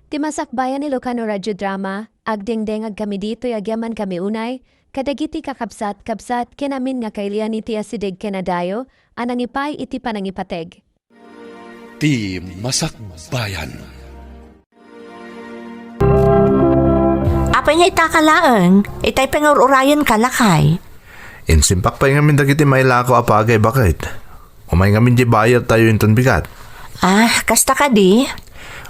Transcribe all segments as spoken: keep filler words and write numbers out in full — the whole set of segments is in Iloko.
Ti Masakbayan Ilocano Radio Drama, agdengdengagkami ditoy agyamankami unay, kadagiti kakabsat-kabsat ken amin nga kailian iti asideg ken adayo a nangipaay iti panangipateg. Ti Masakbayan. Apay nga itaka laeng, itay pay nga ur-urayenka, lakay. Insimpak pay ngamin dagiti mailako a pagay, baket. Umay ngamin di bayadtayo inton bigat. Ah, kasta kadi?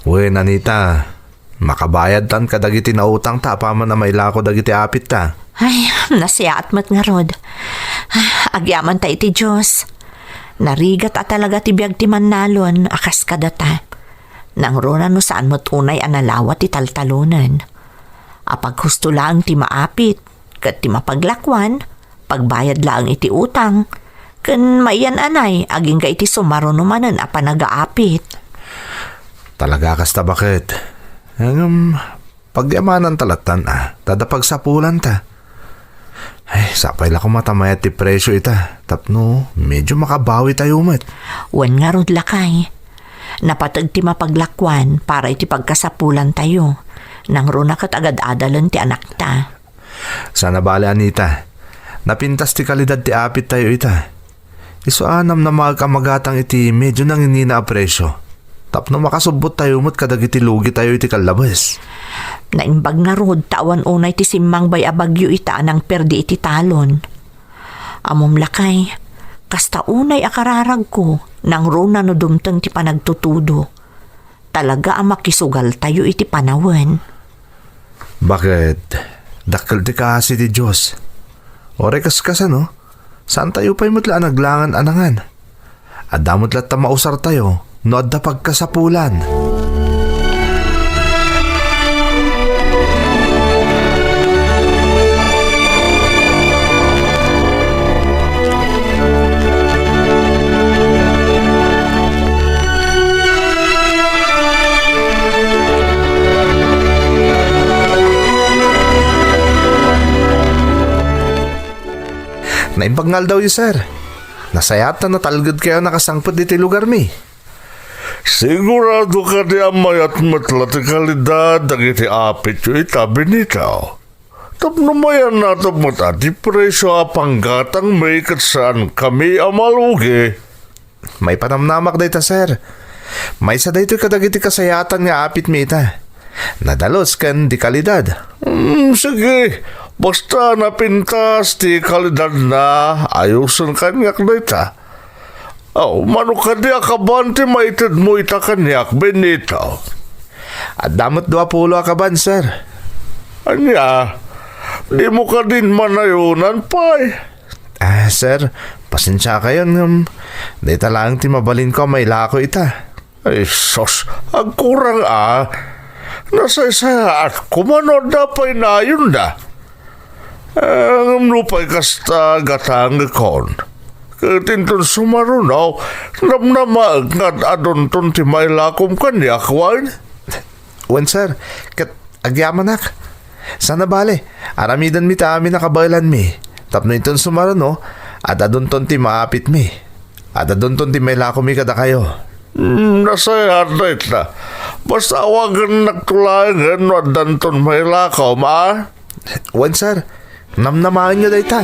Wen, Anita, makabayadtan kadagiti nautangta apaman a mailako dagiti apitta. Ay, nasiaat met ngarud. Ah, agyamanta iti Dios. Narigat a talaga ti biag ti mannalon a kas kadata. Nangruna no saan met unay a nalawa ti taltalonen. Apaghusto laeng ti maapit, ket ti mapaglakuan, pagbayad laeng iti utang, ken mayan-anay agingga iti sumaruno manen a panagaapit. Talaga kasta, baket. Ngem, pagyamananta lattan a, ta adda pagsapulanta. Ay, sapay la koma ta mayat ti presyo ita, tapno medyo makabawi tayo met. Wen ngarud, lakay. Napateg ti mapaglakuan para iti pagkasapulantayo. Nangruna ket agad-adalen ti anakta. Saan a bale, Anita. Napintas ti kalidad ti apittayo ita. Isu a namnamaek a magatang iti medyo nanginnina a presyo. Tapno makasubbottayo met kadagiti lugitayo iti kallabes. Naimbag ngarud ta awan unay ti simmangbay a bagyo ita a nangperdi iti talon. Ammom, lakay, kasta unay a kararagko, nangruna no dumteng ti panagtutudo. Talaga a makisugaltayo iti panawen. Baket, dakkel ti kaasi ti Dios. Uray kas-, kasano, saantayo pay met la a naglangan a nangan. Adda met latta mausartayo no adda pagkasapulan. Naimbag nga aldawyo, sir. Nasayaat ta natalgedkayo a nakasangpet ditoy lugarmi. Sigurado kadi a mayat met la ti kalidad dagiti apityo ita, Benito. Tapno mayannatep met a ti presyo a panggatangmi ket saankami a malugi. Maipanamnamak dayta, sir. Maysa daytoy kadagiti kasayaatan nga apitmi ita. Nadalus ken di kalidad. Hmm, sige. Basta napintas ti kalidadna, ayosen kaniak dayta. Aw, mano kadi a kaban ti maitedmo ita kaniak, Benito? Adda met dua pulo a kaban, sir. Ania? Dimo kadin manayonan pay? Ah, sir, pasensiakayon ngem dayta laeng ti mabalinko a mailako ita. Ay, sus, agkurang a. Nasaysayaat koma no adda pay nayonda. Eh, ngem nupay kasta, gatangekon. Ket inton sumaruno, namnamaek nga ad-adunton ti mailakom kaniak, wen? Wen, sir, ket agyamanak. Saan a bale, aramidenmi ti amin a kabaelanmi. Tapno inton sumaruno, ad-adunton ti maapitmi. Ad-adunton ti mailakomi kadakayo. Hmm, nasayaat dayta. Basta awagennakto laengen no addanton mailakom, a? Wen, sir. Namnamaenyo dayta.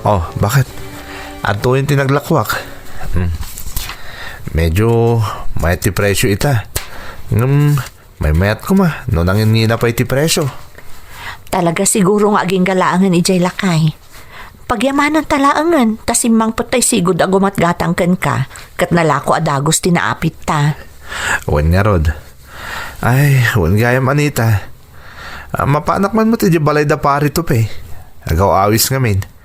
Oh, bakit? Adtoyen ti naglakuak. Hmm. Medyo mayat ti presyo ita. Ngem, maymayat koma no nanginnina pay ti presyo. Talaga siguro nga agingga laengen idiay lakay. Pagyamananta laengen, ta simmangpet tay sigud a gumatgatang kenka, ket nalako a dagus ti naapitta. Wen ngarud. Ay, wen gayam, Anita. Ah, mapanak man met idiay balay da Pari Tupe. Agaw-awis ngamin.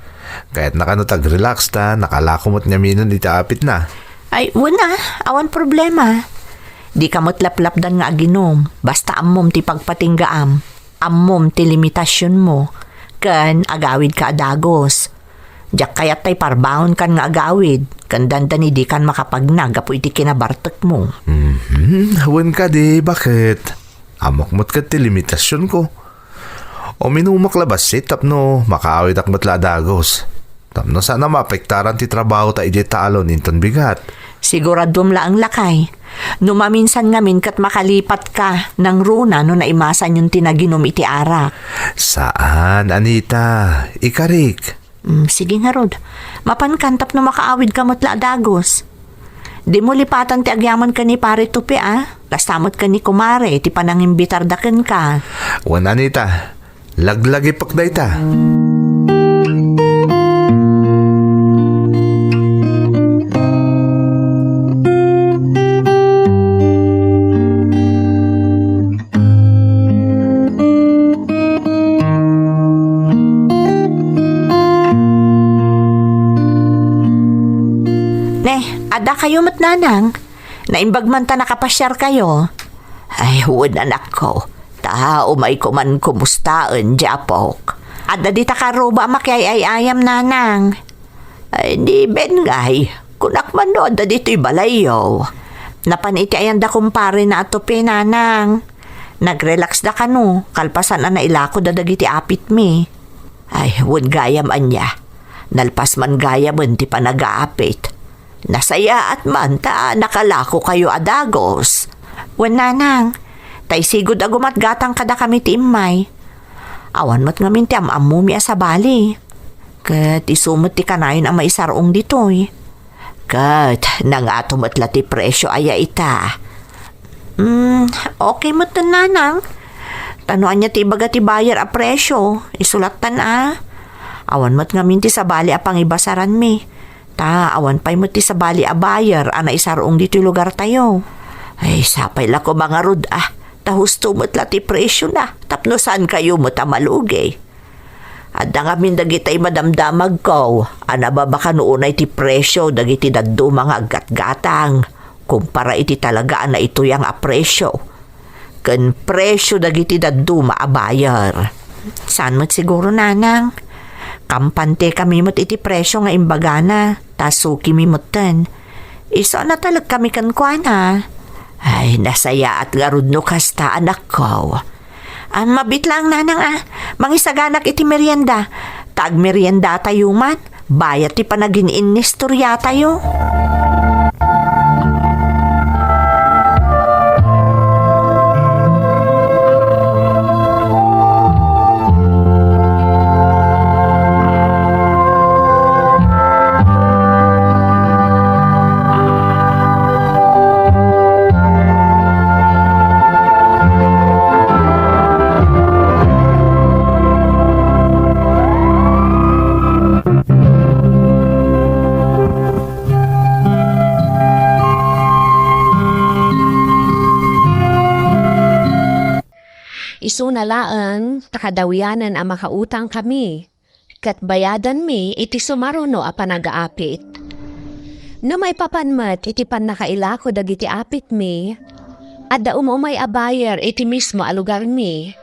Kayatna kano tag-relax ta nakalako met ngaminen iti apitna. Ay, wen a, awan problema. Dika met laplapdan nga aginum, basta ammom ti pagpatinggaam. Ammom ti limitasionmo, ken agawidka a dagus. Diak kayat tay parbangonkan nga agawid, ken dandani dikan makapagna gapu iti kinabartekmo. Mhm, wen kadi, baket? Ammok met ket ti limitasionko. Uminumak la bassit tapno makaawidak met la a dagus. Tapno saan a maapektaran ti trabaho ta idiay talon inton bigat. Siguraduam laeng, lakay. No maminsan ngamin ket makalipatka, nangruna no naimasanyon ti naginum iti arak. Saan, Anita. Ikarik. Mm, sige ngarud. Mapankan tapno makaawidka met la a dagus. Dimo lipatan ti agyaman ken ni Pare Tupi, a? Kasta met ken ni Kumare ti panangimbitarda kenka. Wen, Anita, laglagipek dayta. Ne, adda kayo met, nanang? Naimbag man ta nakapasiar kayo? Ay, wen, anakko. Ta umayko man kumustaen, diay apok. Adda dita karuba a makiay-ay-ayam, nanang. Ay, ni Ben ngay, kunak man no adda ditoy balayyo. Napan iti ayan da kumpare na a Tupi, nanang. Nag-relax da kano, kalpasan a nailako da dagiti apitmi. Ay, wen gayam ania. Nalpas man gayamen ti panagaapit. Nasayaat man ta nakalako kayo a dagus. Wen, nanang, tay sigud a gumatgatang kadakami ti immay. Awan met ngamin ti am-ammomi a sabali. Ket isu met ti kanayon a maisar-ong ditoy. Ket nangato met la ti presio aya ita. Hmm, okay met, nanang. Ta no ania ti ibaga ti buyer a presio, isulattan a. Awan met ngamin ti sabali a pangibasaranmi. Ta awan pay met ti sabali a buyer a naisar-ong ditoy lugartayo. Ay, sapay la koma ngarud a. Ta husto met la ti presiona, tapno saan kayo met a malugi. Adda ngamin dagitay madamdamagko a nababa kano unay ti presio dagiti dadduma nga aggatgatang kumpara iti talaga a naituyang a presio ken presio dagiti dadduma a buyer. Saan met siguro, nanang. Kampante kami met iti presio nga imbagana, ta sukimi metten. Isu a natalek kami kenkuana. Ay, nasayaat ngarud no kasta, anakko. Ah, mabiit laeng, nanang, a. Mangisaganak iti merienda. Ta agmeriendatayo man, bayat ti panagin-innistoriatayo. Isuna laeng ta kadawianan a makautangkami, ket bayadanmi iti sumaruno a panagaapit. No maipapan met iti pannakailako dagiti apitmi, adda um-umay a buyer iti mismo a lugarmi,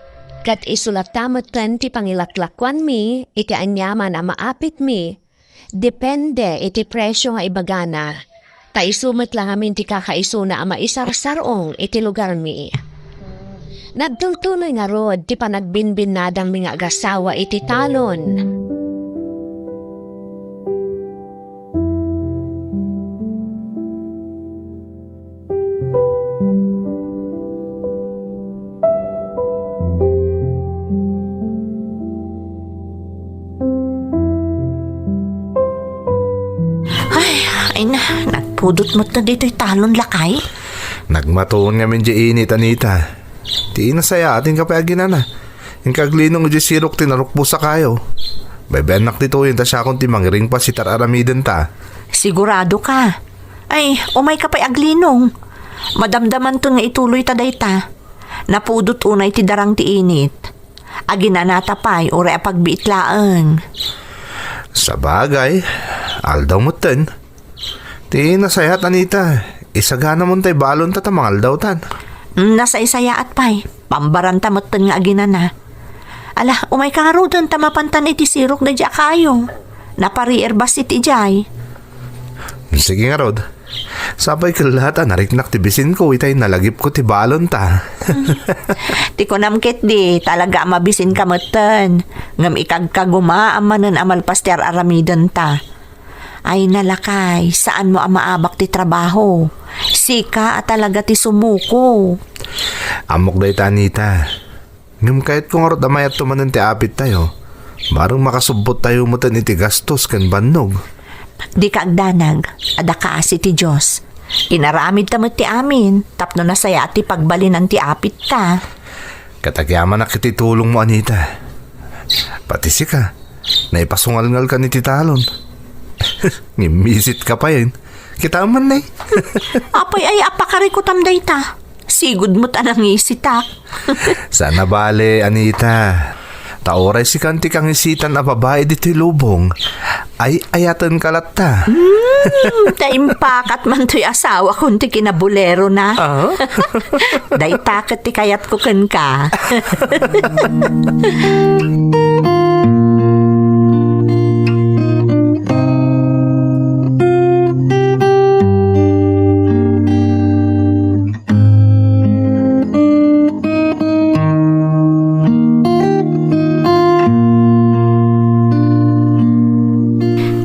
ket isu latta metten ti pangilaklakuanmi iti aniaman a maapitmi, depende iti presio nga ibagana. Ta isu met la ngamin ti kakaisuna a maisarsar-ong iti lugarmi. Nagtultuloy ngarud ti panagbinbinnadangmi nga agasawa iti talon. Ay, ay na, nagpudot met na ditoy talon, lakay. Nagmatuon ngamin diay init, Anita. Ti nasayaat, inka pay aginana. Inka aglinong idiay sirok ti narukbos a kayo. Baybayannak ditoyen ta siakon ti mangiringpas iti ar-aramidenta. Sigurado ka? Ay, umayka pay aglinong. Madamdamanton nga ituloyta dayta. Napudot unay ti darang ti init. Aginanata pay, uray a pagbiit laeng. Sabagay, aldaw metten. Ti nasayaat, Anita, isaganamon tay balonta ta mangaldawtan. Mm, nasaysayaat pay. Pambaranta metten nga aginana. Ala, umayka ngaruden ta mapantan iti sirok daydi a kayo. Napariir bas iti jay. Sige ngarud. Sapay ket la ta nariknak ti bisinko itay nalagipko ti balonta. Ti kunam ketdi, talaga a mabisinka metten. Ngem ikagkaguma a manen a malpas ti ar-aramidenta. Ay, nalakay, saanmo a maabak ti trabaho. Sika a talaga ti sumuko. Ammok dayta, Anita. Ngem kayatko ngarud a mayatto manen ti apittayo. Bareng makasubbottayo metten iti gastos ken bannog. Dika agdanag, adda kaasi ti Dios. Inaramidta met ti amin, tapno nasayaat ti pagbalinan ti apitta. Ket agyamanak iti tulongmo, Anita. Pati sika, naipasungalngalkan iti talon. Ngimmisit ka pay, eh. Kita man, eh. Apay aya a pakarikutam dayta? Sigud met a nangisitak. Saan a bale, Anita. Ta uray sikan ti kangisitan a babai ditoy lubong, ay-ayatenka latta. Hmm, ta impakat man toy asawakon ti kinabulerona. Ah? Dayta ket ti kayatko kenka.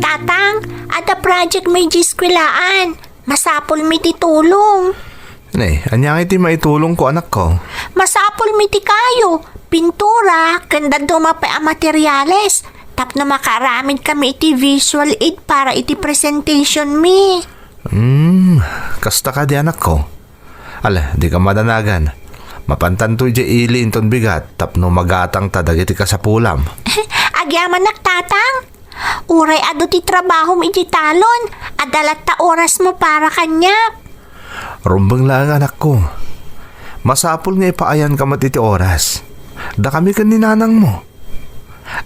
Tatang, adda project mi idiay eskwelaan. Masapulmi ti tulong. Ne, ania ngay ti maitulongko, anakko? Masapulmi ti kayo, pintura, ken dadduma pay a materiales. Tapno makaaramidkami iti visual aid para iti presentation mi. Hmm, kasta kadi, anakko. Ala, dika madanagan. Mapantanto idiay ili inton bigat tapno magatangta dagiti kasapulam. Agyamanak, Tatang. Uray adu ti trabahom idiay talon, adda latta orasmo para kaniak. Rumbeng laeng, anakko. Masapul nga ipaayanka met iti oras. Dakami ken ni nanangmo.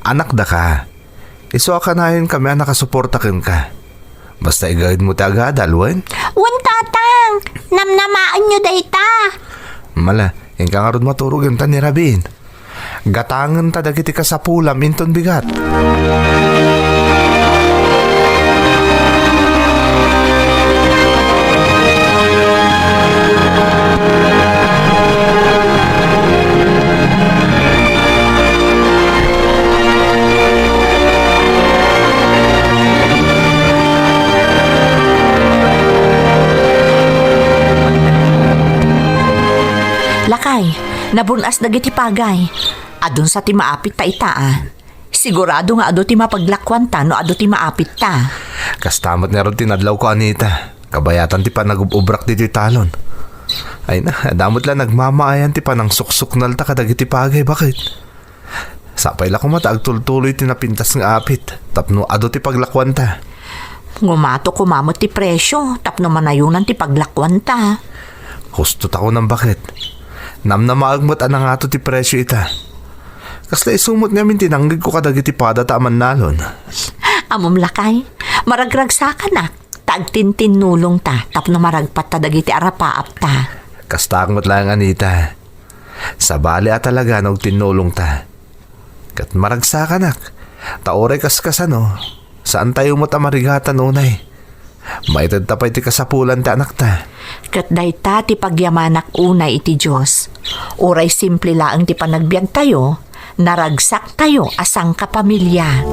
Anakdaka. Isu a kanayonkami a nakasuporta kenka. Basta igaedmo ti agadal, wen? Wen, Tatang! Namnamaenyo dayta! Mala, inka ngarud maturog inton ni Rabin. Gatangenta dagiti kasapulam inton bigat. Lakay, nabun-as dagiti pagay. Adunsa ti maapit ta ita, a? Sigurado nga adu ti mapaglakuanta no adu ti maapitta. Kasta met ngarud ti nadlawko, Anita. Kabayatan ti panagub-ubrak ditoy talon. Ay na, adda met la nagmamaayan ti panangsuksuknalta kadagiti pagay, baket. Sapay la koma ta agtultuloy ti napintas nga apit tapno adu ti paglakuanta. Ngumato koma met ti presyo tapno manayonan ti paglakuanta. Husto ta kunam, baket. Namnamaek met a nangato ti presyo ita. Kasla isu met ngamin ti nangngeegko kadagiti padata a mannalon. Ammom, lakay, maragragsakanak ta agtintinnulongta tapno maragpatta dagiti arapaapta. Kastaak met laeng, Anita. Sabali a talaga no agtinnulongta. Ket maragsakanak, ta uray kaskasano, saantayo met a marigatan unay. Maitedta pay ti kasapulan ti anakta. Ket dayta ti pagyamanak unay iti Dios. Uray simple laeng ti panagbiagtayo, naragsaktayo a sangkapamilya.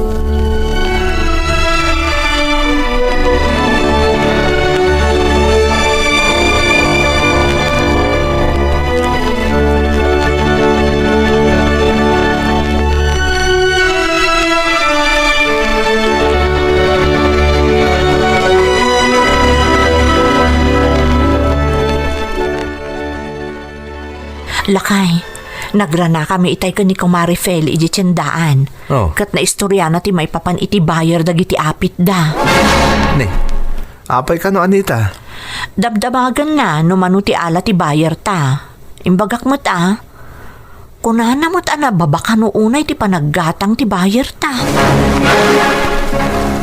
Lakay, nagranakami itay ken ni Kumare Feli idiay tiendaan. Oh. Ket naistoriana ti maipapan iti buyer dagiti apitda. Ne, apay kano, Anita? Dabdabaganna no mano ti ala ti buyer ta. Imbagak met a, kunana met a nababa kano unay ti panaggatang ti buyer ta.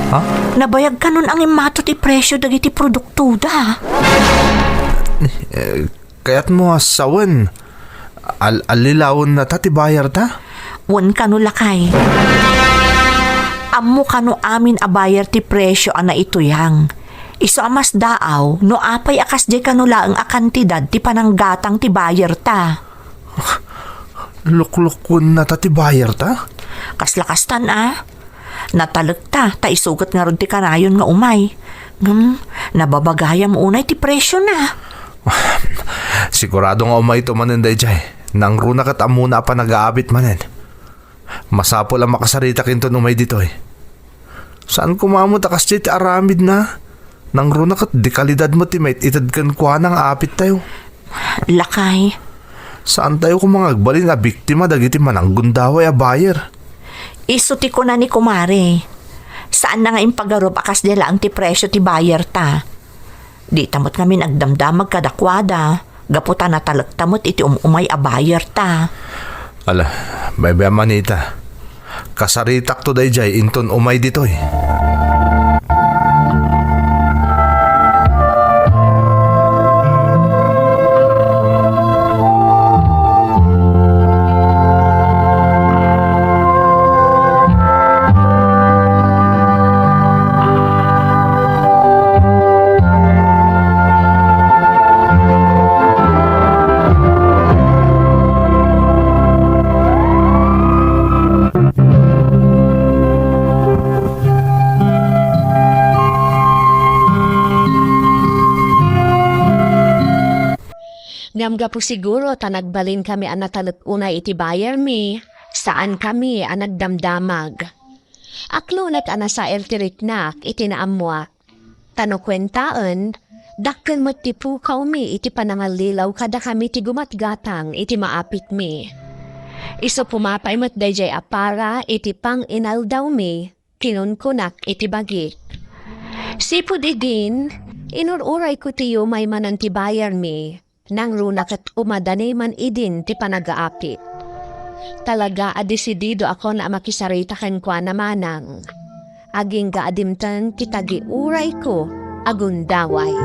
Ha? Nabayag kanon a ngimmato ti presyo dagiti produktoda. Eh, kayatmo a sawen, al-, allilawennata ti buyer ta? Wen kano, lakay. Ammo kano amin a buyer ti presio a naituyang. Isu a masdaaw no apay a kasdiay kano laeng a kantidad ti pananggatang ti buyer ta. Luklukwenna ta ti buyer ta? Kasla kastan a. Natalekta ta isugat ngarud ti kanayon nga umay. Ngem, nababagayam unay ti presiona. Sigurado nga umayto manen daydiay. Nangruna ket ammona a panagaabit manen. Masapul a makasaritak inton umay ditoy. Saan koma met a kasdiay ti aramidna. Nangruna ket dekalidad met ti mait-ited kenkuana nga apittayo. Lakay. Saantayo koma nga agbalin a biktima dagiti mananggundaway a buyer. Isu ti kuna ni kumare. Saanna nga impagarup a kasdiay laeng ti presio ti buyer ta. Dita met ngamin agdamdamag kadakuada, gapu ta natalekta met iti um-umay a buyer ta. Ala, baybay a manita. Kasaritakto daydiay inton umay ditoy. Ngem gapu siguro ta nagbalinkami a natalek unay iti buyer mi, saankami a nagdamdamag. Aklonek a nasael ti riknak iti naammoak. Ta no kuentaen, dakkel met ti pukawmi iti panangallilaw kadakami ti gumatgatang iti maapitmi. Isu pumapay met daydiay a para iti panginaldawmi, kinunkunak iti bagik. Sipud idin, inur-urayko ti yumay manen ti bayarmi. Nangruna ket umadani man idin ti panagaapit. Talaga a desidido akon a makisarita kenkuana manang. Agingga a dimteng ti tagiurayko a gundaway.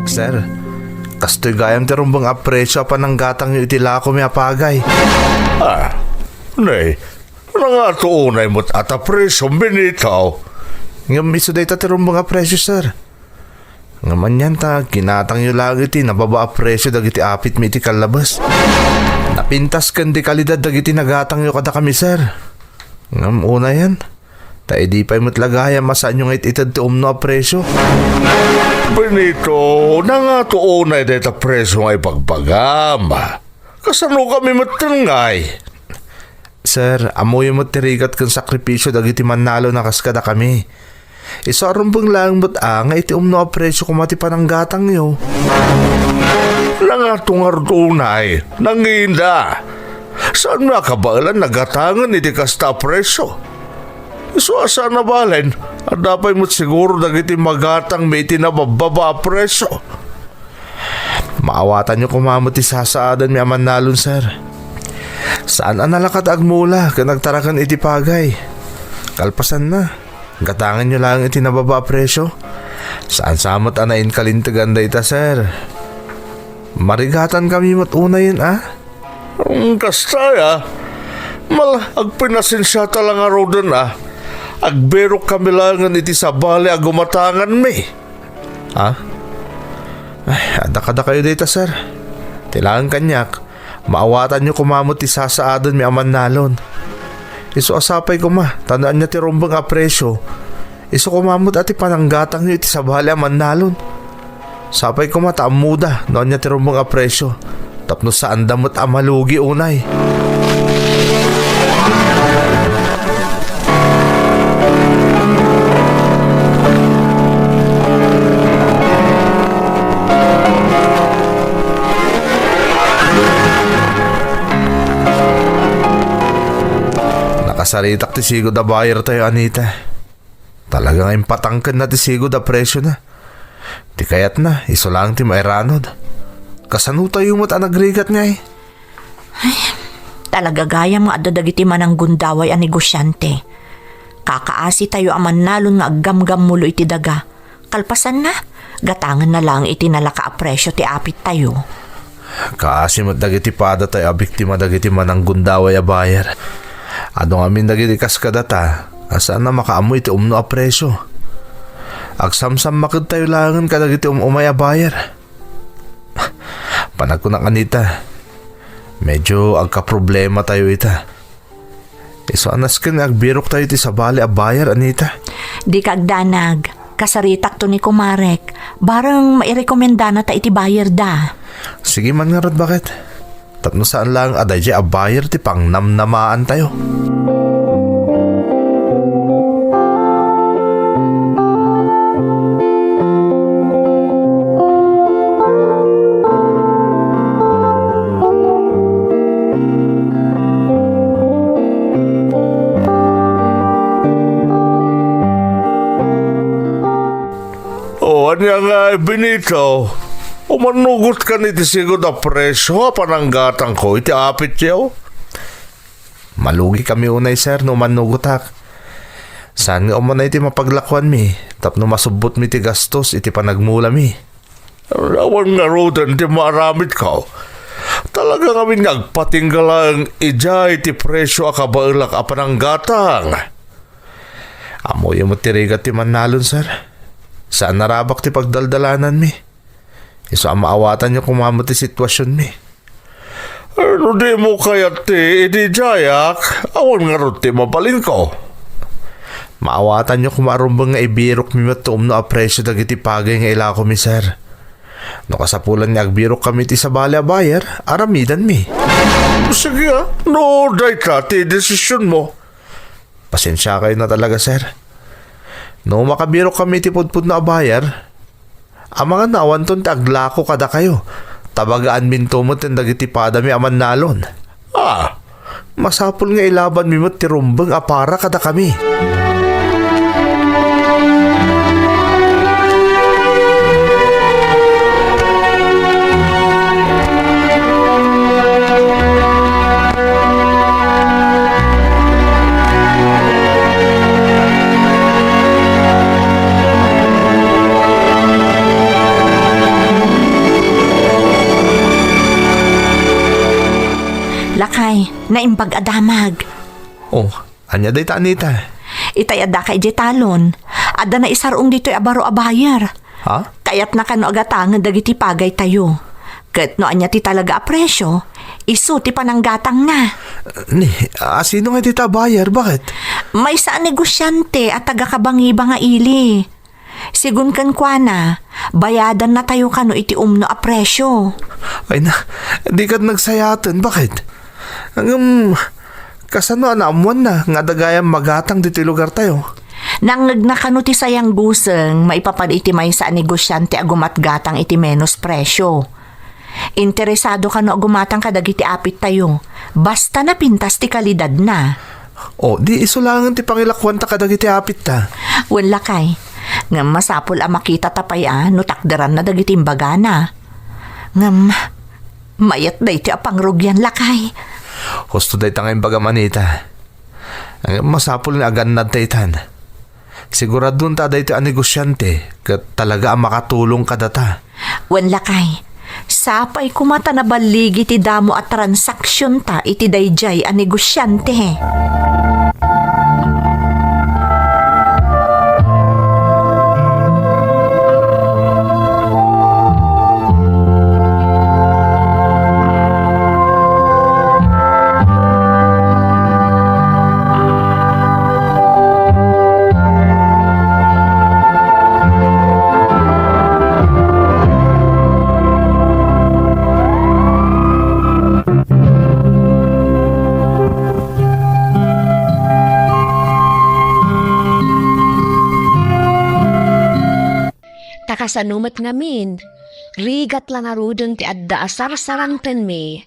Sir, kastoy gayam ti rumbeng a presio a pananggatangyo iti lakomi a pagay. Ah, nay, nangato unay met a ta presio, Benito. Ngem isu dayta ti rumbeng a presio, sir. Ngem anian ta gingatangyo laeng iti nababa a presio dagiti apitmi iti kallabes. Napintas ken dekalidad dagiti nagatangyo kadakami, sir. Ngem unayen, ta idi pay met la gayam a saanyo nga it-ited ti umno a presio. Benito, nangato unay dayta presio nga ibagbagam? Kasano kami metten ngay? Sir, ammoyo met ti rigat ken sakripisio dagiti mannalon a kas kadakami. Isu a rumbeng laeng met a nga iti umno a presio koma ti pananggatangyo. Nangato ngarud unay, nangina. Saanmi a kabaelan a gatangen iti kasta a presio? Isu a saan a balen, adda pay met siguro dagiti magatangmi iti nababbaba a presio. Maawatanyo koma met ti sasaadanmi a mannalon, sir. Saan a nalaka ta agmula ken agtaraken iti pagay. Kalpasanna, gatangenyo laeng iti nababa a presio. Saan sa met a nainkalintegan dayta, sir. Marigatankami met unayen, a? Mm, kasta aya. Mal, agpinasensiata la ngaruden, a. Agbirokkami laengen iti sabali a gumatanganmi. Ha? Ay, adda kadakayo dayta, sir. Ti laeng kaniak, maawatanyo koma met ti sasaadenmi a mannalon. Isu a sapay koma, ta no ania ti rumbeng a presio, isu koma met a ti pananggatangyo iti sabali a mannalon. Sapay koma ta ammoda no ania ti rumbeng a presio, tapno saanda met a malugi unay. Nakasaritak ti sigud a buyer-tayo, Anita. Talaga nga impatangkenna ti sigud a presiona. Ti kayatna, isu laeng ti mairanod. Kasanotayo met a nagrigat ngay? Ay, talaga gayam nga adda dagiti mananggundaway a negosiante. Kakaasitayo a mannalon nga aggamgammulo iti daga. Kalpasanna, gatangenna laeng iti nalaka a presio ti apittayo. Kaasi met dagiti padatayo a biktima dagiti mananggundaway a buyer. Adu ngamin dagiti kas kadata a saanna makaammo iti umno a presio. Agsamsammakedtayo laengen kadagiti um-umay a buyer. Panagkunak, Anita, medyo agkaproblematayo ita. Isu a nasken nga agbiroktayo iti sabali a buyer, Anita. Dika agdanag. Kasaritakto ni kumarek. Bareng mairekomendanata iti buyer da. Sige man ngarud, baket. Tapno saan laeng a daydiay a buyer ti pangnamnamaantayo. O, ania ngay, Benito? Umannugot kani iti sigud a presio a pananggatangko iti apityo? Malugikami unay, sir, no umannugotak. Saan nga umuna iti mapaglakuanmi tapno masubbotmi ti gastos iti panagmulami? Awan ngaruden ti maaramidko. Talaga ngamin nga agpatingga laeng idiay ti presio a kabaelak a pananggatang. Ammoyo met ti rigat ti mannalon, sir. Saan a rabak ti pagdaldalananmi. Isu a maawatanyo koma met ti situasionmi. No dimo kayat ti ididiayak, awan ngarud ti mabalinko. Maawatanyo koma a rumbeng nga ibirokmi met ti umno a presio dagiti pagay nga ilakomi, sir. No kasapulan nga agbirokkami iti sabali a buyer, aramidanmi. Sige, a, no dayta ti desisionmo. Pasensiakayo na talaga, sir. No makabirokkami iti pudpudno a buyer, amangan no awanton ti aglako kadakayo, ta bagaanminto met ken dagiti padami a mannalon. A, masapul nga ilabanmi met ti rumbeng a para kadakami. Lakay, naimbag a damag. O, ania dayta, Anita? Itay addaka idiay talon. Adda naisar-ong ditoy a baro a buyer. Ha? Kayatna kano a gatangen dagiti pagaytayo. Ket no ania ti talaga a presio, isu ti pananggatangna. Ni, a, sino nga dita a buyer? Baket? Maysa a negosiante a taga-Cabangiba nga ili. Sigun kenkuana, bayadannatayo kano iti umno a presio. Ay na, dika nagsayaten. Baket? Ngem, kasano a naammoanna nga adda gayam magatang ditoy lugartayo? Nangngegna kano ti sayangguseng maipapan iti maysa a negosiante a gumatgatang iti menos presio. Interesado kano a gumatang kadagiti apittayo, basta napintas ti kalidadna. O, di isu laengen ti pangilakuanta kadagiti apitta. Wen, lakay. Ngem masapul a makitata pay a no takderanna dagiti imbagana. Ngem, mayat daytoy a pangrugian, lakay. Husto dayta nga imbagam, Anita. Ngem masapul nga agannadta itan. Siguradonta a daytoy a negosiante ket talaga a makatulong kadata. Wen, lakay, sapay koma ta naballigi ti damo a transaksionta iti daydiay a negosiante. Ta kasano met ngamin, rigat la ngaruden ti adda a sarsarantenmi.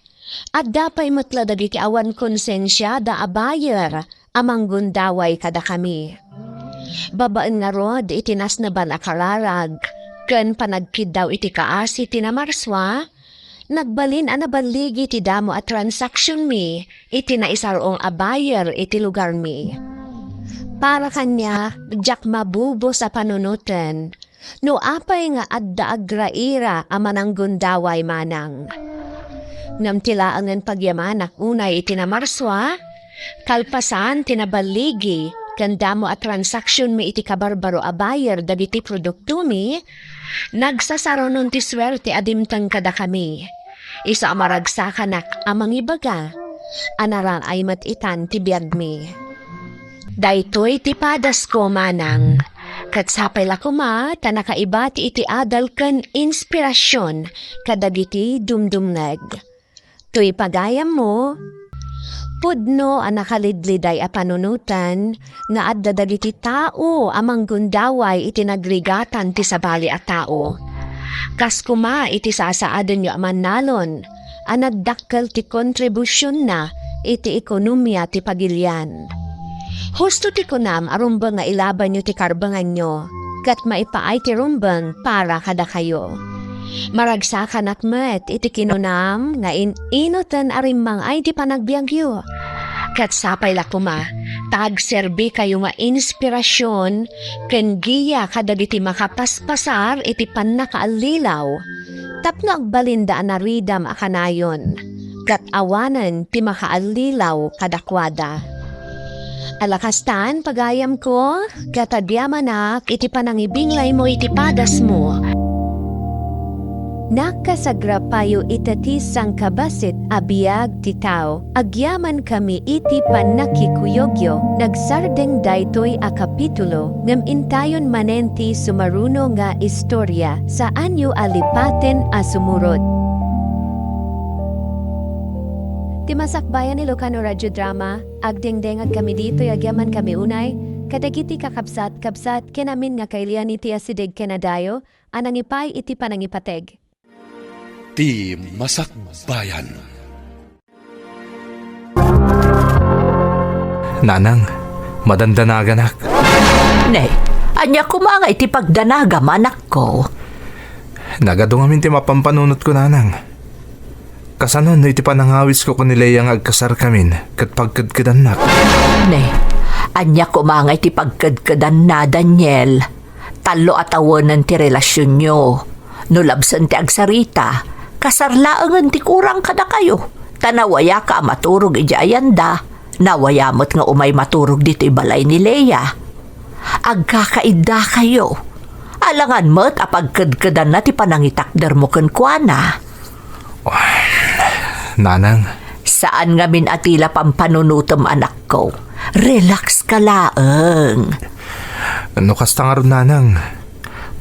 Adda pay met la dagiti awan konsensiada a buyer a manggundaway kadakami. Babaen ngarud iti nasneban a kararag ken panagkiddaw iti kaasi ti namarsua, nagbalin a naballigi ti damo a transaksionmi iti naisar-ong a buyer iti lugarmi. Para kaniak, diak mabubos a panunoten no apay nga adda agraira a mananggundaway manang. Ngem ti laengen pagyamanak unay iti namarsua, kalpasan ti naballigi ken damo a transaksionmi iti kabarbaro a buyer dagiti produktomi, nagsasarunon ti suerte a dimteng kadakami. Isu a maragsakanak a mangibaga a naraay met itan ti biagmi. Daytoy ti padasko, manang. Ket sapay la koma ta nakaibati iti adal ken inspirasion kadagiti dumdumngeg. Toy pagayammo, pudno a nakalidliday a panunoten nga adda dagiti tao a manggundaway iti nagrigatan ti sabali a tao. Kas koma iti sasaadenyo a mannalon a nagdakkel ti kontribusonna iti ekonomia ti pagilian. Husto ti kunam a rumbeng nga ilabanyo ti karbenganyo, ket maipaay ti rumbeng para kadakayo. Maragsakanak met iti kinunam nga in-inoten a rimmang-ay ti panagbiagyo. Ket sapay la koma ta agserbikayo nga inspirasion ken giya kadagiti makapaspasar iti pannakaallilaw tapno agbalinda a naridam a kanayon ket awanen ti makaallilaw kadakuada. Ala kastan, pagayamko, ket agyamanak iti panangibinglaymo iti padasmo. Nakasagrapayo ita ti sangkabassit a biag ti tao. Agyamankami iti pannakikuyogyo. Nagsardeng daytoy a kapitulo, ngem intayon manen ti sumaruno nga istoria. Saanyo a lipaten a sumurot. Ti Masakbayan Ilocano Radio Drama, agdengdengagkami ditoy agyamankami unay kadagiti kakabsat-kabsat ken amin nga kailian iti asideg ken adayo a nangipay iti panangipateg. Ti Masakbayan. Nanang, madandanaganak. Ne, ania koma nga iti pagdanagam, anakko? Nagadu ngamin ti mapan panunotko, nanang. Kasano no iti panangawisko ken ni Lea nga agkasarkamin ket pagkedkedannak? Ne, ania koma nga iti pagkedkedanna, Daniel? Tallo a tawenen ti relasionyo. No labsen ti agsarita, kasar laengen ti kurang kadakayo. Ta nawayaka a maturog idiay ayanda, nawaya met nga umay maturog ditoy balay ni Lea. Agkakaiddakayo. Alangan met a pagkedkedanna ti panangitakdermo kenkuana. Nanang. Saan ngamin a ti la pampanunotem, anakko. Relax ka laeng. No kasta ngarud, nanang,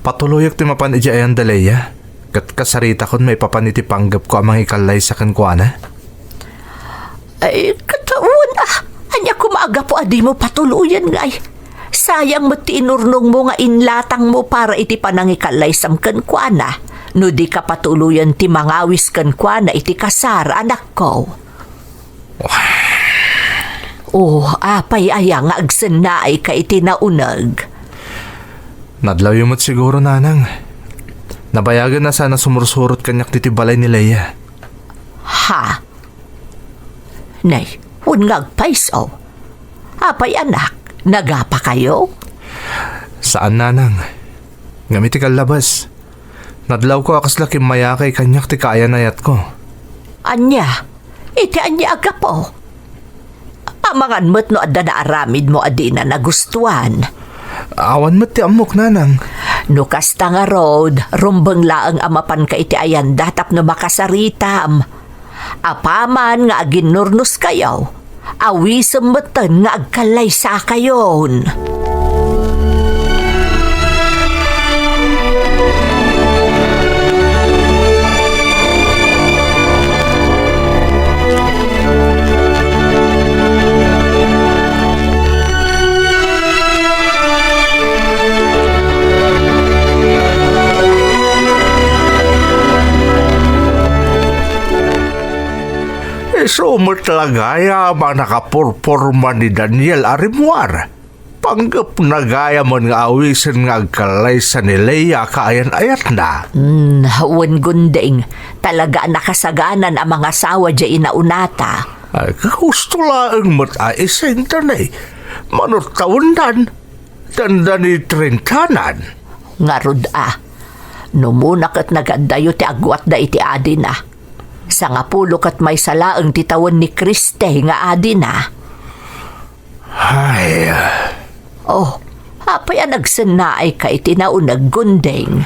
patuloyek ti mapan idiay ayanda Lea, ket kasaritakon maipapan iti panggepko a mangikallaysa kenkuana. Ay, ket wen a, ania koma a gapu a dimo patuloyen ngay? Sayang met ti inurnongmo nga inlatangmo para iti panangikallaysam kenkuana, no dika patuloyen ti mangawis kenkuana iti kasar, anakko. Oh, apay aya nga agsennaayka iti nauneg? Nadlawyo met siguro, nanang. Nabayagen a saan a sumursurot kaniak ditoy balay ni Lea. Ha? Nay, wen nga agpayso. Apay, anak, nagapakayo? Saan, nanang. Ngem iti kallabas, nadlawko a kasla kimmayakay kaniak ti kaayan-ayatko. Ania? Iti ania a gapu? Amangan met no adda naaramidmo a dina nagustuan. Awan met ti ammok, nanang. No kasta ngarud, rumbeng laeng a mapanka iti ayanda tapno makasaritam. Apaman nga aginnurnoskayo, awisem metten nga agkallaysakayon. Isu met la gayam a nakapurporma ni Daniel a rimmuar. Anggepna gayam nga awisen nga agkallaysa ni Leia kaayan-ayatna. Hmm, wen Gundeng, talaga a nakasaganan a mangasawa diay inaunata. Ay, kahusto laeng met a iseng, danay. Mano tawendan, dandani trentanan. Ngarud a, no umuna ket nagaddayo ti agwatda iti adina. Sangapulo ket maysa laeng ti tawen ni Kriste nga adina. Ay. Oh, apay a nagsennaayka iti nauneg, Gundeng?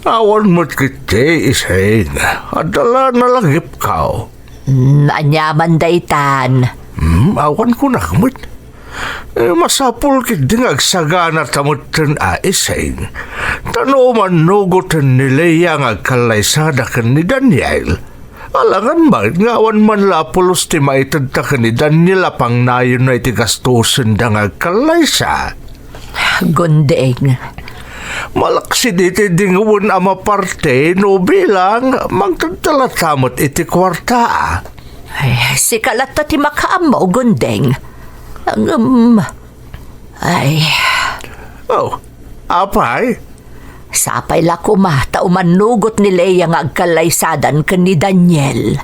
Awan met ketdi, iseng. Adda la nalagipkaw. Hmm, aniaman daytan? Hmm, awan kunak met. Eh, masapul ketdi nga agsaganata metten a iseng. Ta no umannugoten ni Leia nga agkallaysada ken ni Daniel, alangan met nga awan man la a pulos ti maitedta ken ni Daniel a pangnayonna iti gastosenda nga agkallaysa. Gundeng. Malaksid iti dingwen a maparte no bilang, mangtedta latta met iti kuarta. Ay, sika latta ti makaammo, Gundeng. Ngem, ay. Oh, apay? Sapay la koma ta umannugot ni Leia nga agkallaysadan ken ni Daniel.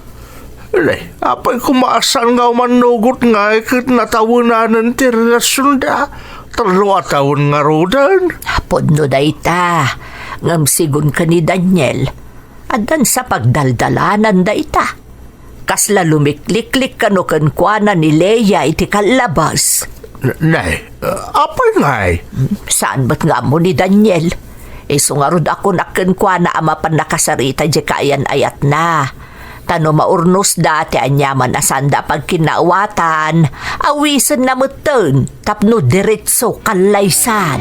Nay, apay koma a saan nga umannugot ngay ket natawenanen ti relasionda? Tallo a tawen ngaruden. Pudno dayta, ngem sigun ken ni Daniel, addan sa pagdaldalanan dayta. Kasla lumikliklik kano kenkuana ni Leia iti kallabas. N-, nay, uh, apay ngay? Hmm, saan met nga ammo ni Daniel? Isu ngarud a kunak kenkuana a mapan nakasarita diay kaayan-ayatna. Ta no maurnosda ti aniaman a saanda a pagkinnaawatan, awisenna metten tapno diretso kallaysan.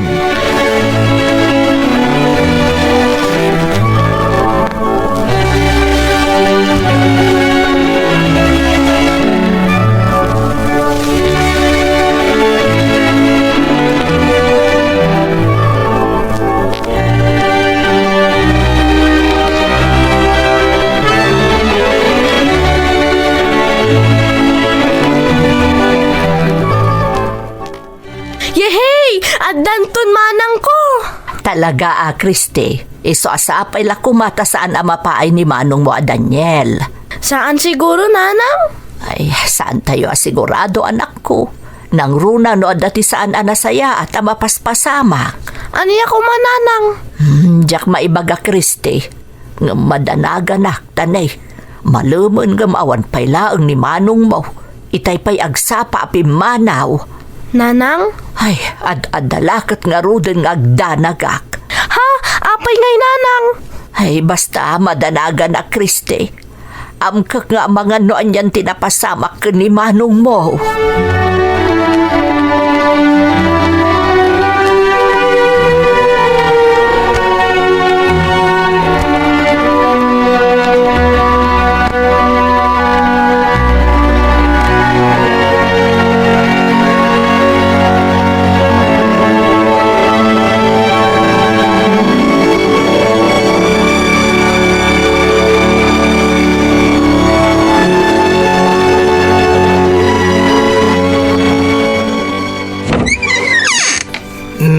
Yehey! Addanton manangko! Talaga a, Kristi, isu a sapay la koma ta saan a mapaay ni manongmo a Daniel. Saan siguro, Nanang? Ay, saantayo a sigurado, anakko. Nangruna no adda ti saan a nasayaat a mapaspasamak. Ania koma, Nanang? Hmm, diak maibaga, Kristi. Ngem madanaganak, ta nay, malemen ngem awan pay laeng ni manongmo. Itay pay agsapa a pimmanaw. Nanang? Ay, ad-adda la ket ngaruden nga agdanagak. Ha? Apay ngay, Nanang? Ay, basta madanaganak, Kristi. Amkek nga amangan no anian ti napasamak ken ni manongmo.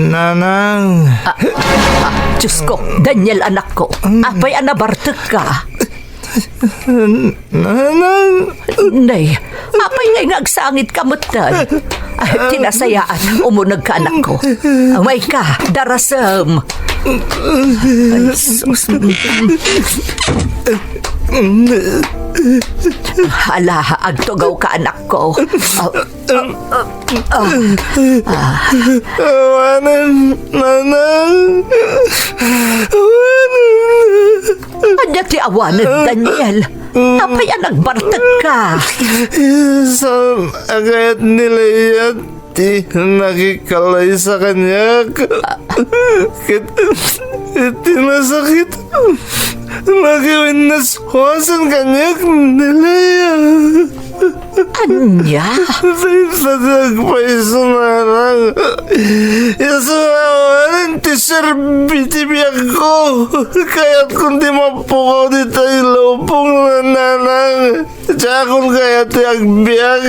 Nanang. Ah, ah, Diyos ko, Daniel, anakko, apay a nabartekka? Nanang. Nay, apay ngay nga agsangitka metten? Ah, ti nasayaat, umunegka, anakko. Umayka, darasem. Ay, sus. Hala, agtugawka, anakko. Ah, ah, ah, ah. Awanen, Nanang. Awanen. Ania ti awanen, Daniel? Apay a nagbartekka? Saan a kayat ni Leia ti nakikallaysa kaniak? Ket iti nasakit, nakiwinnaswasen kaniak ni Leia. Ania? Dayta ti agpayso, nanang. Isu awan ti serbi ti biagko. Kayatkon ti mapukaw ditoy lubong, nanang. Diakon kayat ti agbiag.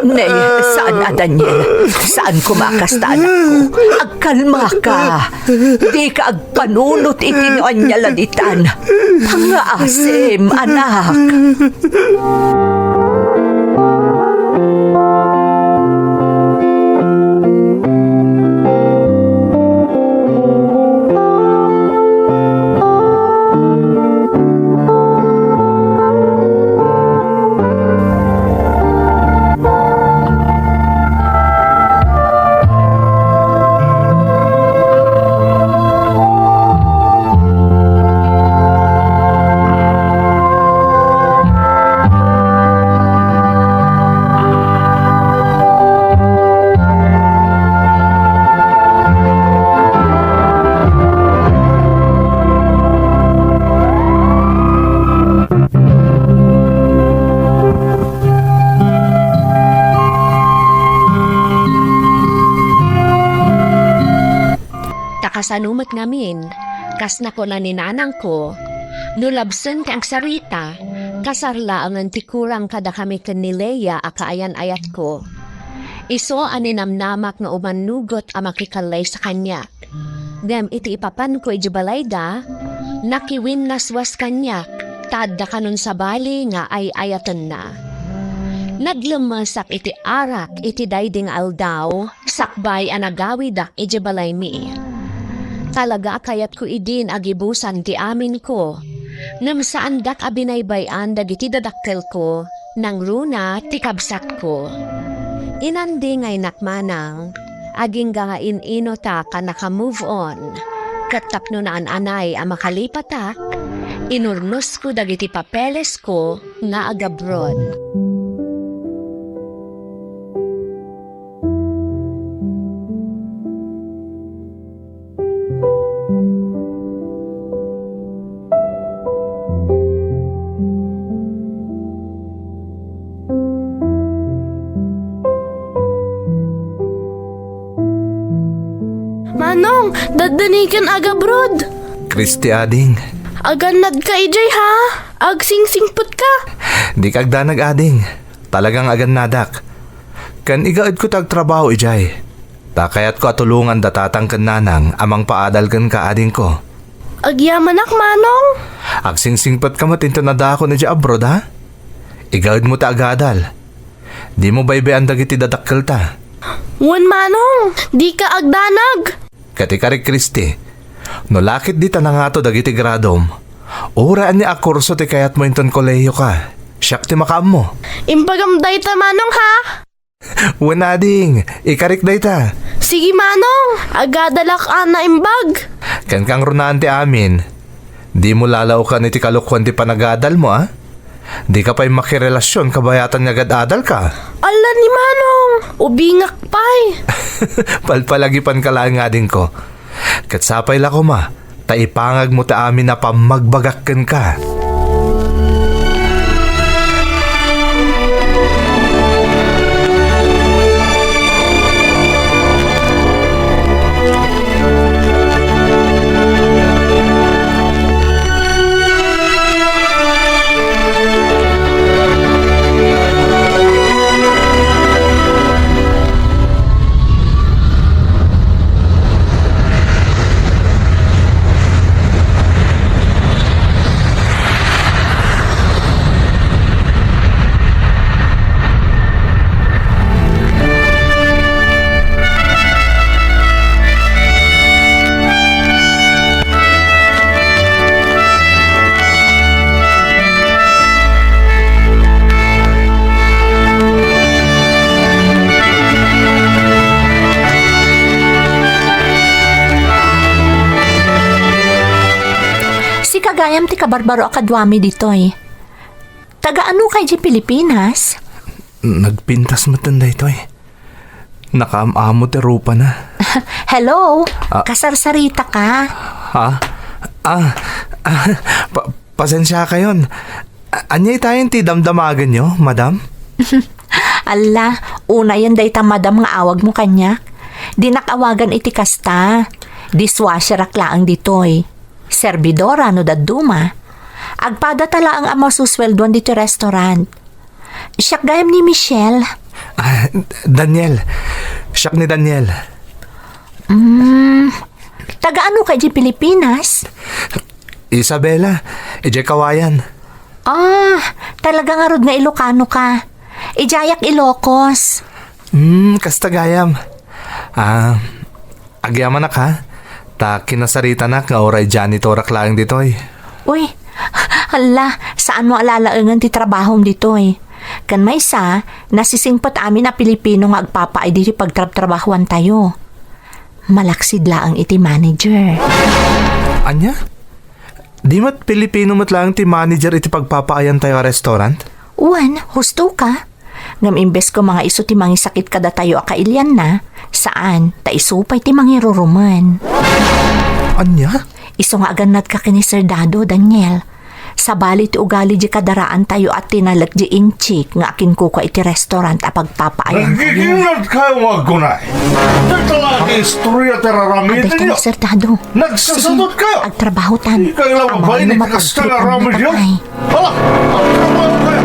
Nay, saan a, Daniel. Saan koma a kasta, anakko. Agkalmaka. Dika agpanunot iti no ania la ditan. Pangngaasim, anak. Ta kasano met ngamin, kas nakuna ni nanangko, no labsen ti agsarita, kasar laengen ti kurang kadakami ken ni Lea a kaayan-ayatko. Isu a ninamnamak nga umannugot a makikallay sa kaniak. Ngem iti ipapanko idiay balayda, nakiwinnaswas kaniak ta adda kanon sabali nga ay-ayatenna. Naglemmesak iti arak iti daydi nga aldaw, sakbay a nagawidak idiay balaymi. Talaga a kayatko idin a gibusan ti aminko, ngem saandak a binaybay-an dagiti dadakkelko, nangruna ti kabsatko. Inandingaynak manang, agingga nga in-inutak a naka-move on. Ket tapno naan-anay a makalipatak, inurnosko dagiti papelesko nga agabroad. Manong, daddaniken agabroad. Kristi, ading. Agannadka idiay, ha? Agsingsingpetka. Dika agdanag, ading. Talagang agannadak. Ken igaedko ti agtrabaho idiay. Ta kayatko a tulongan da tatang ken nanang a mangpaadal kenka, adingko. Agyamanak, manong. Agsingsingpetka met inton addaakon idiay abroad, ha? Igaedmo ti agadal. Dimo baybay-an dagiti dadakkelta. Wen, manong, dika agdanag. Ket ikarik, Kristi, no lakit dita nangato dagiti gradom, uray ania a kurso ti kayatmo inton kolehiyoka, siak ti makaammo. Imbagam dayta, manong, ha? Wen, ading, ikarik dayta. Sige, manong, agadalak a naimbag. Ken kangrunaan ti amin, dimo lalaokan iti kalokuan ti panagadalmo, a? Dika pay makirelasion kabayatan nga agad-adalka. Ala ni manong, ubingak pay. Palpalagipanka laeng, adingko. Ket sapay la koma, ta ipangagmo ti amin a pammagbagak kenka. Sika gayam ti kabarbaro a kaduami ditoy. Taga-ano kay di Pilipinas? Nagpintas metten daytoy. Nakaam-amo ti rupana. Hello? Ah. Kasarsarita ka? Ha? Ah, ah, pa-, pasensiakayon. A-, ania itayen ti damdamagenyo, madam? Alla, unayen dayta madam nga awagmo kaniak. Dinak awagan iti kasta. Dishwasherak laeng ditoy. Serbidora no dadduma. Agpadata laeng a masusweldoan ditoy restaurant. Siak gayam ni Michelle. Ah, Daniel. Siak ni Daniel. Mm, taga ano ka di Pilipinas? Isabela, idiay Kawayan. Ah, talaga ngarud nga Ilocano ka. Idiayak Ilocos. Hmm, kasta gayam. Ah, agyamanak ha. Ta kinasaritanak nga uray janitorak laeng ditoy. Uy, hala, saan mo alalaengen ti trabahom ditoy? Ken maysa, nasisingpet amin a Pilipino nga agpapaay ditoy pagtrabtrabahoantayo. Malaksid laeng iti manager. Ania? Di met Pilipino met laeng ti manager iti pagpapaayantayo a restaurant? Wen, husto ka. Ngem imbes ko nga isu ti mangisakit kadatayo a kailianna, saan, ta isu pay ti mangirurumen. Ania? Isu nga agannadka ken ni Serdado, Daniel. Sabali ti ugali di kadaraantayo a tinalek di inchik nga akinkukua iti restaurant a pagpapaayantayo. Nagkikinnad kayo nga aggunay. Dagta la ti istorya ti raramiden. Adda ka ni Serdado. Nagsasadot kayo. Agtrabaho tan. Di kayo lang mabain iti kasta nga ramid yo. Hala, agtrabaho kayo.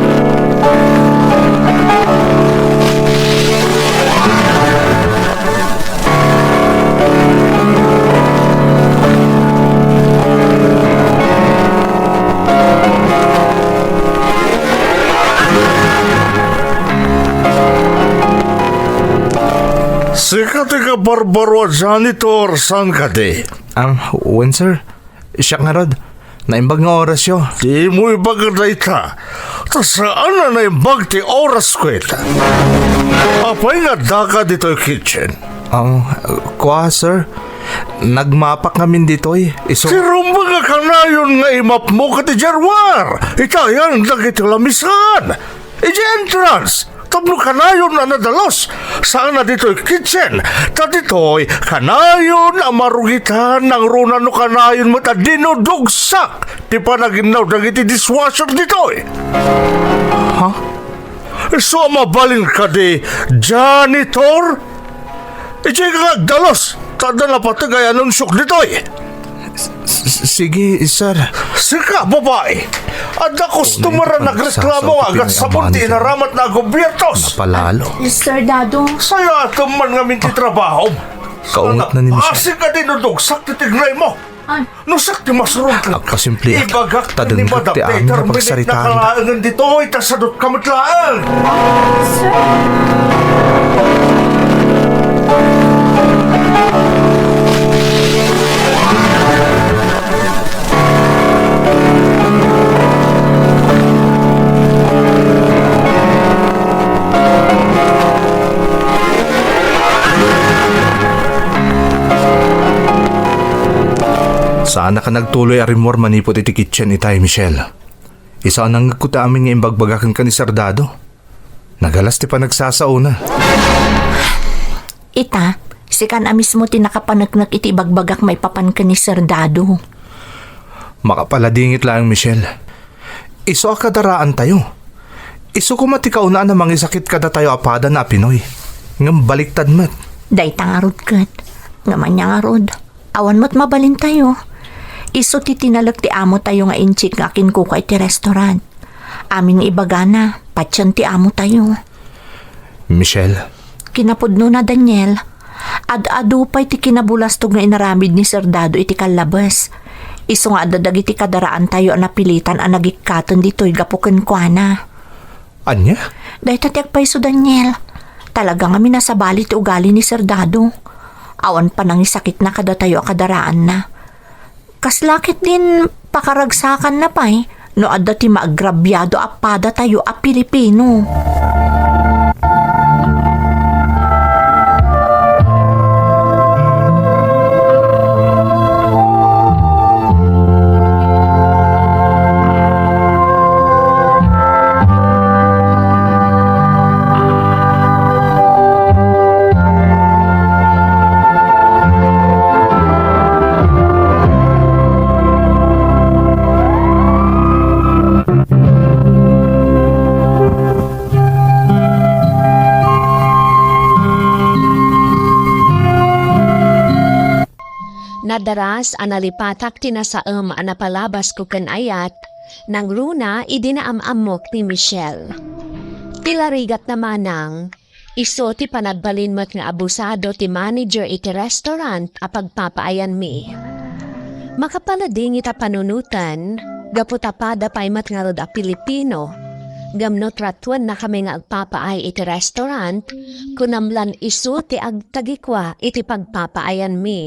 Sika ti kabarbaro a janitor, saan kadi? Am, wen, sir. Siak ngarud, naimbag nga orasyo. Dimo ibaga dayta, ta saan a naimbag ti orasko ita. Apay nga addaka ditoy kitchen? Ah, kua, sir. Nagmapak ngamin ditoy. Isu- Ti rumbeng a kanayon nga imapmo ket idiay ruar. Itayan dagiti lamisan. Idiay entrance. Tapno kanayon a nadalus, saan a ditoy kitchen, ta ditoy kanayon a marugitan nangruna no kanayon met a dinudugsak ti panaginnaw dagiti dishwasher ditoy. Ha? Isu a mabalin kadi, janitor? Idiay ka nga agdalus, ta adda napateg a anunsiok ditoy. S-, s-, sige, sir. Sika, babai. Adda customer a nagreklamo nga agatsabon ti inaramatna a gobiernos. Napalalo. Serdado. Sayatem man ngamin ti trabahom. Kaunget na ni Michelle. Asika dinudugsak ti tignaymo. Ay. No siak ti masurong, agpasimpliak, ibagak ta ni denggek ti amin a pagsaritaan. Nakalaengen ditoy, ta sadot ka met laeng. Sir. Saannak a nagtuloy a rimmuar manipud iti kitchen itay, Michelle. Isu a nangngegko ti amin nga imbagbagak kenka ni Serdado. Nagalas ti panagsasaona. Ita, sikan a mismo ti nakapaneknek iti ibagbagak maipapan ken ni Serdado. Makapaladingit laeng, Michelle. Isu a kadaraantayo. Isu koma ti kaunaan a mangisakit kadatayo a padana a Pinoy. Ngem baliktad met. Dayta ngarud ket. Ngem ania ngarud? Awan met mabalintayo. Isu ti tinalek ti amotayo nga inchik nga akinkukua iti restaurant. Amin nga ibagana, patien ti amotayo. Michelle. Kinapudnona, Daniel, ad-adu pay ti kinabulastog nga inaramid ni Serdado iti kallabes. Isu nga adda dagiti kadaraantayo a napilitan a nagikkaten ditoy gapu kenkuana. Ania? Dayta ti agpayso, Daniel. Talaga nga minasabali ti ugali ni Serdado. Awan panangisakitna kadatayo a kadaraanna. Kasla ketdin pakaragsakanna pay no adda ti maagrabiado a padatayo a Pilipino. Nadaras a nalipatak ti nasaem a napalabasko ken ayat, nangruna idi naam-ammok ni Michelle. Ti larigatna manang, isu ti panagbalin met nga abusado ti manager iti restaurant a pagpapaayanmi. Makapaladingit a panunoten, gapu ta pada pay met ngarud a Pilipino. Ngem no tratuennakami nga agpapaay iti restaurant, kunam lan isu ti agtagikua iti pagpapaayanmi.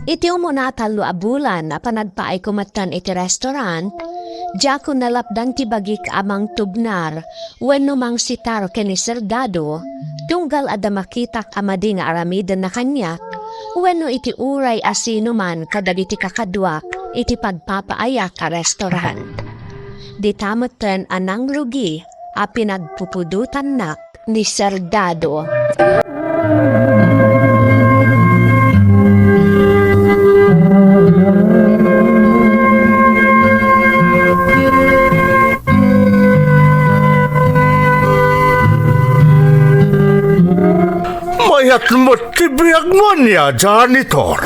Iti umuna a tallo a bulan a panagpaayko metten iti restaurant, diakon nalapdan ti bagik a mangtubnar wenno mangsitar ken ni Sir Dado, tunggal adda makitak a madi nga aramidenna kaniak wenno iti uray a sinoman kadagiti kakaduak iti pagpapaayak a restaurant. Dita metten a nangrugi a pinagpupudotannak ni Sir Dado. Mayat met ti biagmo ania, janitor.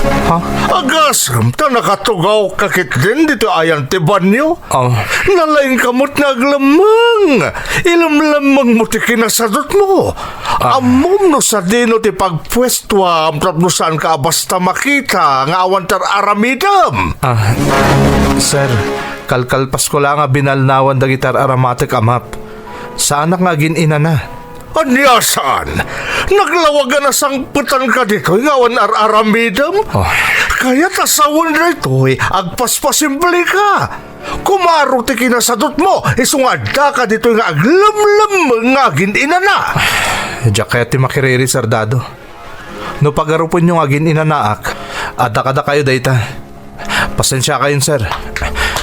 Ha? Agasem ta nakatugawka ketdin ditoy ayan ti banio. Ah. Nalaingka met nga aglemmeng. Ilemlemmengmo ti kinasadutmo. Ah. Ammom no sadino ti pagpuestuam tapno saanka a basta makita nga awan ti ar-aramidem. Ah, sir, kalkalpasko la nga binalnawan dagiti ar-aramatek a map. Saanak nga agin-inana. Ania saan? Naglawag a nasangpetanka ditoy nga awan ar-aramidem? Oh. Kayat a sawen daytoy, agpaspasimpleka. Kumaro ti kinasadutmo, isu nga addaka ditoy nga aglemlemmeng nga agin-inana. Diak kayat ti makiriri, Sir Dado. No pagarupenyo nga agin-inanaak, adda kadakayo dayta. Pasensiakayon, sir.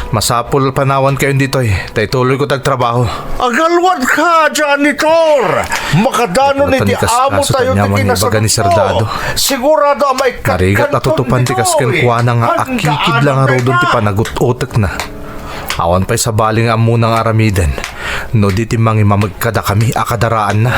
Masapul panawankayon ditoy, ta ituloyko ti agtrabaho. Agalwadka, janitor! Makadanon iti amo tayo ti kinasadutmo. Sigurado a maikkat. Narigat a tutupan ti kas kenkuana nga akikid la ngaruden ti panagut-utekna. Awan pay sabali nga ammona nga aramiden no di ti mangimameg kadakami a kadaraanna.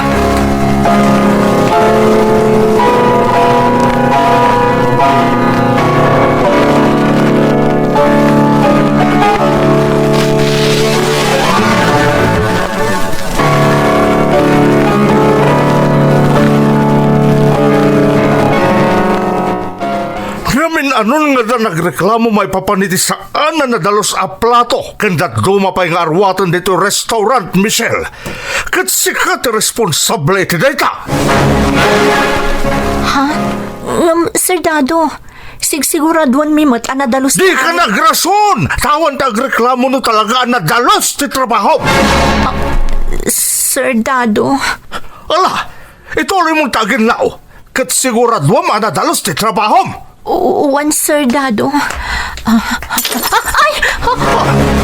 Ngamin, anon nga da nagreklamo maipapan iti saan a nadalus a plato ken dadduma pay nga arwaten ditoy restaurant, Michelle? Ket sika ti responsable iti dayta. Ha? Ngem, Sir Dado, sigsiguraduanmi met a nadalus. Dika nagrason! Awan ti agreklamo no talaga a nadalus ti trabahom! Ah, Sir Dado. Ala, ituloy mong taginnaw. Ket siguraduam a nadalus ti trabahom. Wen, Sir Dado. Ah, ah, ay!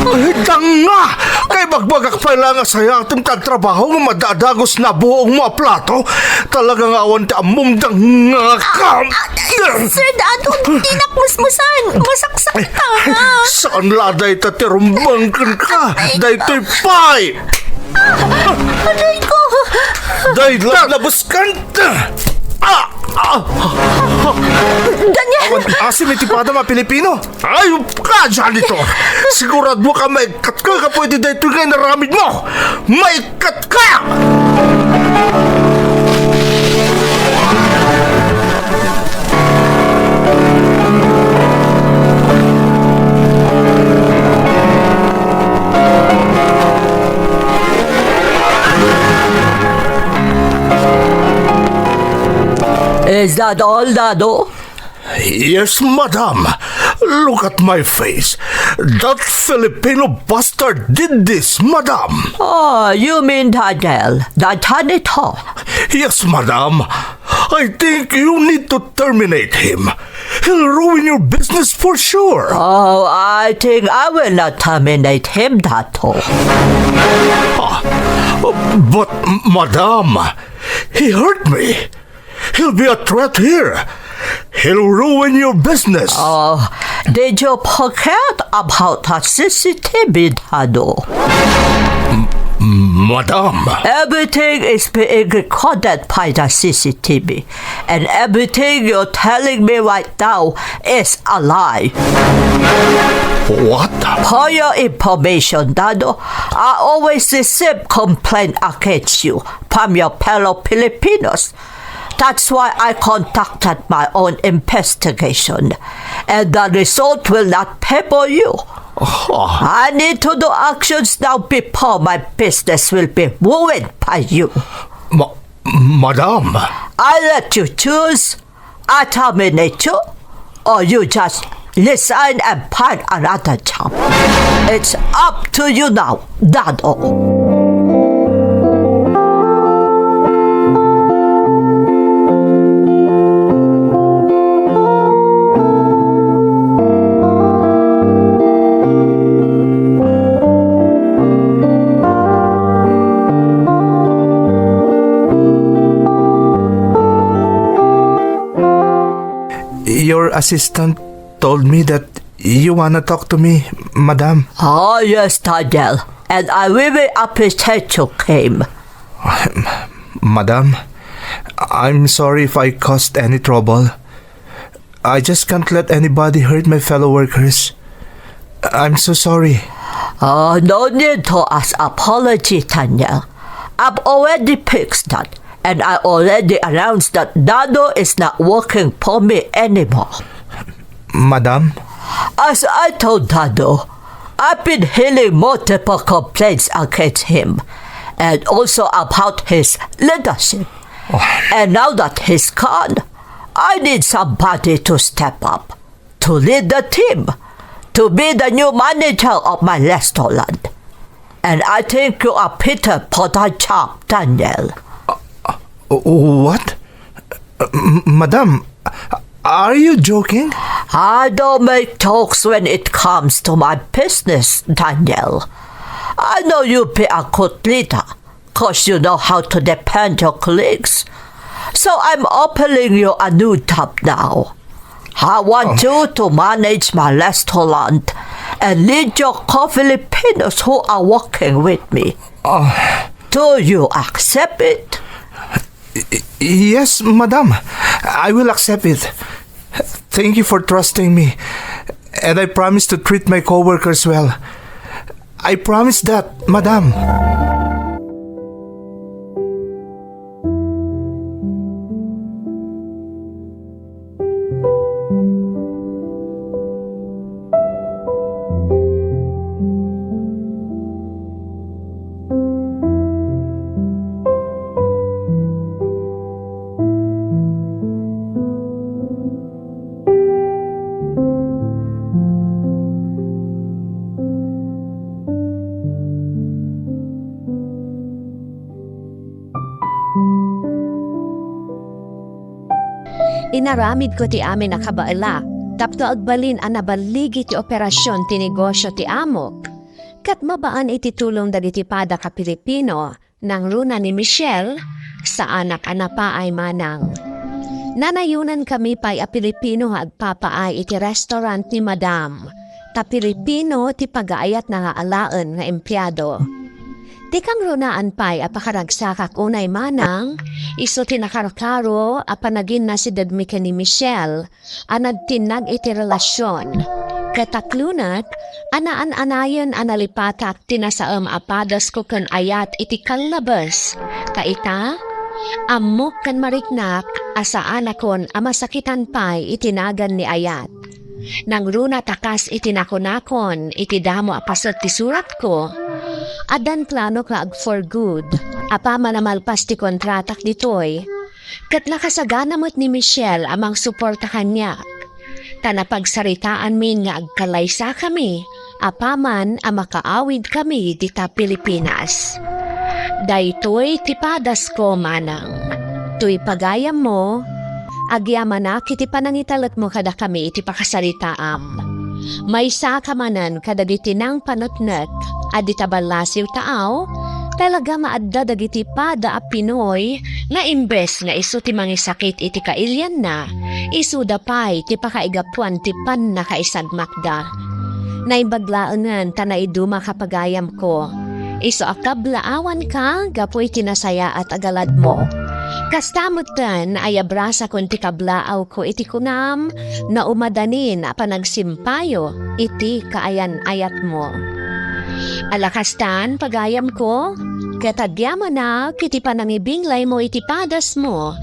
Ay, danga! Kaibagbagak pay la nga sayatem ti agtrabaho nga madadagos na buongmo a plato. Talaga nga awan ti ammom, danga ka. Ah, Sir Dado, dinak musmusan. Masaksak ka. Saan la dayta ti rumbeng kenka? Daytoy pay. Ah, aray ko! Dayta, nabuskan! Ah! Ah! Daniel! Awan asim iti padam a Pilipino! Ayup ka, janitor! Sigurado ka maikkat ka, ka pwede daytoy nga inaramid mo! Maikkat ka! Is that all, Dado? Yes, madam. Look at my face. That Filipino bastard did this, madam. Oh, you mean Daniel, the janitor? Yes, madam. I think you need to terminate him. He'll ruin your business for sure. Oh, I think I will not terminate him, Dado. Ah, but, madam, he hurt me. He'll be a threat here. He'll ruin your business. Oh, did you forget about the C C T V, Dado? M-, Madam! Everything is being recorded by the C C T V, and everything you're telling me right now is a lie. What? For your information, Dado, I always receive complaint against you from your fellow Filipinos. That's why I conducted my own investigation, and the result will not favor you. I need to do actions now before my business will be ruined by you. Ma-, Madam! I let you choose. I terminate you, or you just resign and find another job. It's up to you now, Dado. Your assistant told me that you wanna talk to me, Madam. Ah, yes, Daniel. And I really appreciate you came. Madam, I'm sorry if I caused any trouble. I just can't let anybody hurt my fellow workers. I'm so sorry. Ah, no need to ask apology, Daniel. I've already fixed that, and I already announced that Dado is not working for me anymore. Madam? As I told Dado, I've been hearing multiple complaints against him, and also about his leadership. Oh. And now that he's gone, I need somebody to step up, to lead the team, to be the new manager of my restaurant. And I think you are fitted for that job, Daniel. Uh, uh, what? Uh, m-, Madam, are you joking? I don't make jokes when it comes to my business, Daniel. I know you'll be a good leader, 'cause you know how to defend your colleagues. So I'm offering you a new job now. I want Oh. you to manage my restaurant and lead your co-Filipinos who are working with me. Oh. Do you accept it? Y-, y-, yes, Madam. I will accept it. Thank you for trusting me. And I promise to treat my co-workers well. I promise that, Madam. Inaramidko ti amin a kabaelak tapno agbalin a naballigi ti operasion ti negosio ti amok. Ket mabaan iti tulong dagiti pada ka Pilipino, nangruna ni Michelle, saanak a napaay manang. Nanayonankami pay a Pilipino nga agpapaay iti restaurant ni Madam, ta Pilipino ti pagaayatna nga alaen nga empleado. Ti kangrunaan pay a pakaragsakak unay manang, isu ti nakarkaro a panaginnasidegmi ken ni Michelle a nagtinnag iti relasion. Ket tatlo met a naan-anayen a nalipatak ti nasaem a padesko ken ayat iti kallabes. Ta ita, ammok ken mariknak a saanakon a masakitan pay iti nagan ni ayat. Nangruna ta kas iti nakunakon iti damo a paset ti suratko, addan planok nga ag-for good. Apaman a malpas ti kontratak ditoy, ket nakasagana met ni Michelle a mangsuporta kaniak. Ta napagsaritaanmin nga agkalaysakami apaman a makaawidkami dita Pilipinas. Daytoy ti padasko, manang. Toy pagayammo, agyamanak iti panangitaletmo kadakami iti pakasaritaam. Maysaka manen kadagiti nangpaneknek a dita ballasiw taaw, talaga nga adda dagiti pada a Pinoy nga imbes nga isu ti mangisakit iti kailianna, isuda pay ti pakaigapuan ti pannakaisagmakda. Naimbag laengen ta naiduma ka pagayamko. Isu a kablaawanka gapu iti nasayaat a galadmo. Kasta metten, ayabrasakon ti kablaawko iti kunam, naumadanin a panagsimpayo iti kaayan-ayatmo. Ala kastan, pagayamko, ket agyamanak iti panangibinglaymo iti padasmo.